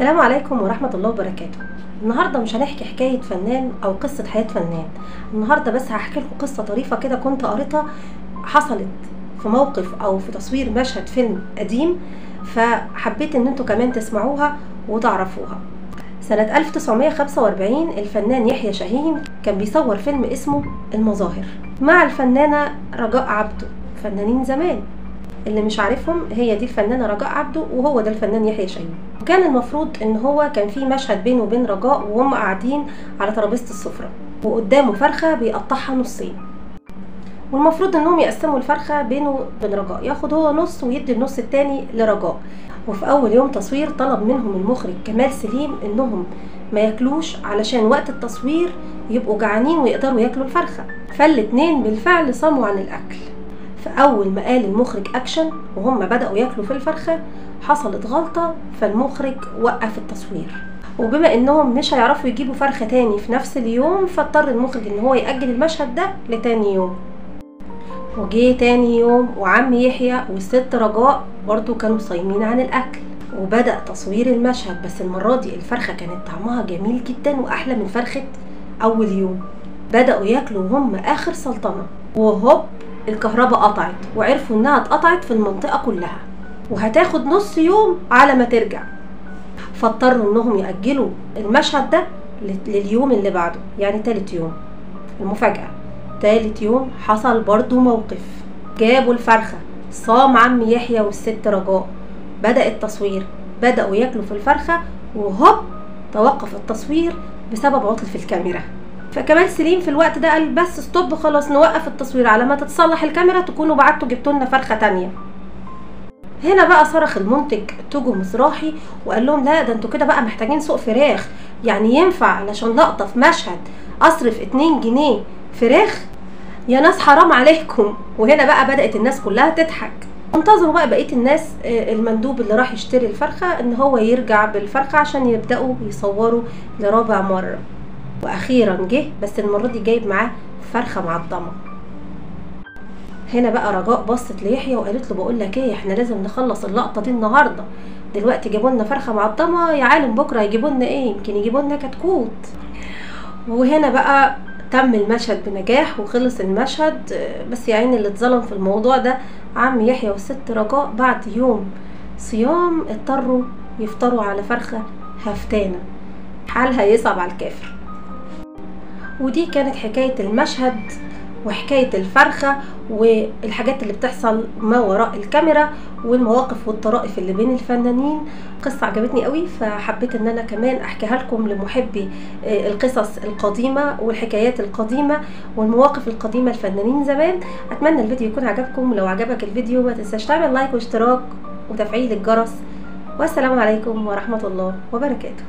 السلام عليكم ورحمة الله وبركاته. النهاردة مش هنحكي حكاية فنان أو قصة حياة فنان، النهاردة بس هحكي لكم قصة طريفة كده كنت قريتها، حصلت في موقف أو في تصوير مشهد فيلم قديم، فحبيت إن انتوا كمان تسمعوها وتعرفوها. سنة 1945 الفنان يحيى شاهين كان بيصور فيلم اسمه المظاهر مع الفنانة رجاء عبده، فنانين زمان اللي مش عارفهم هي دي الفنانة رجاء عبده وهو ده الفنان يحيى شاهين. وكان المفروض ان هو كان في مشهد بينه وبين رجاء وهم قاعدين على ترابيزة السفرة وقدامه فرخة بيقطعها نصين، والمفروض انهم يقسموا الفرخة بينه وبين رجاء، ياخد هو نص ويدي النص التاني لرجاء. وفي اول يوم تصوير طلب منهم المخرج كمال سليم انهم ما ياكلوش علشان وقت التصوير يبقوا جعانين ويقدروا ياكلوا الفرخة، فالاتنين بالفعل صاموا عن الاكل. فأول ما قال المخرج أكشن وهم بدأوا ياكلوا في الفرخة حصلت غلطة، فالمخرج وقف التصوير، وبما انهم مش هيعرفوا يجيبوا فرخة تاني في نفس اليوم فاضطر المخرج ان هو يأجل المشهد ده لتاني يوم. وجي تاني يوم وعم يحيى والست رجاء برضو كانوا صايمين عن الأكل، وبدأ تصوير المشهد، بس المرة دي الفرخة كانت طعمها جميل جدا وأحلى من فرخة أول يوم. بدأوا ياكلوا وهم آخر سلطنة، وهوب الكهرباء قطعت، وعرفوا انها اتقطعت في المنطقة كلها وهتاخد نص يوم على ما ترجع، فاضطروا انهم يأجلوا المشهد ده لليوم اللي بعده، يعني تالت يوم. المفاجأة تالت يوم حصل برضو موقف، جابوا الفرخة، صام عم يحيى والست رجاء، بدأ التصوير، بدأوا ياكلوا في الفرخة، وهوب توقف التصوير بسبب عطل في الكاميرا. فكمال سليم في الوقت ده قال بس stop، خلاص نوقف التصوير على ما تتصلح الكاميرا، تكونوا بعتوا جبتوا لنا فرخة تانية. هنا بقى صرخ المنتج توجو مزراحي وقال لهم لا، ده انتوا كده بقى محتاجين سوق فراخ، يعني ينفع علشان لقطة في مشهد اصرف 2 جنيه فراخ؟ يا ناس حرام عليكم. وهنا بقى بدأت الناس كلها تضحك. انتظروا بقى بقية الناس، المندوب اللي راح يشتري الفرخه ان هو يرجع بالفرخه عشان يبداوا يصوروا لرابع مرة. واخيرا جه، بس المرة دي جايب معاه فرخة معضمه. هنا بقى رجاء بصت ليحيى وقالت له بقول لك ايه، احنا لازم نخلص اللقطة دي النهارده، دلوقتي جابوا لنا فرخة معضمه، يا عالم بكره هيجيبوا لنا ايه، يمكن يجيبوا لنا كتكوت. وهنا بقى تم المشهد بنجاح وخلص المشهد. بس يا عيني اللي اتظلم في الموضوع ده عم يحيى والست رجاء، بعد يوم صيام اضطروا يفطروا على فرخة هفتانه، حالها يصعب على الكافر. ودي كانت حكاية المشهد وحكاية الفرخة والحاجات اللي بتحصل ما وراء الكاميرا والمواقف والطرائف اللي بين الفنانين. قصة عجبتني قوي، فحبيت ان انا كمان احكيها لكم لمحبي القصص القديمة والحكايات القديمة والمواقف القديمة الفنانين زمان. اتمنى الفيديو يكون عجبكم، لو عجبك الفيديو ما تنساش تعمل لايك واشتراك وتفعيل الجرس، والسلام عليكم ورحمة الله وبركاته.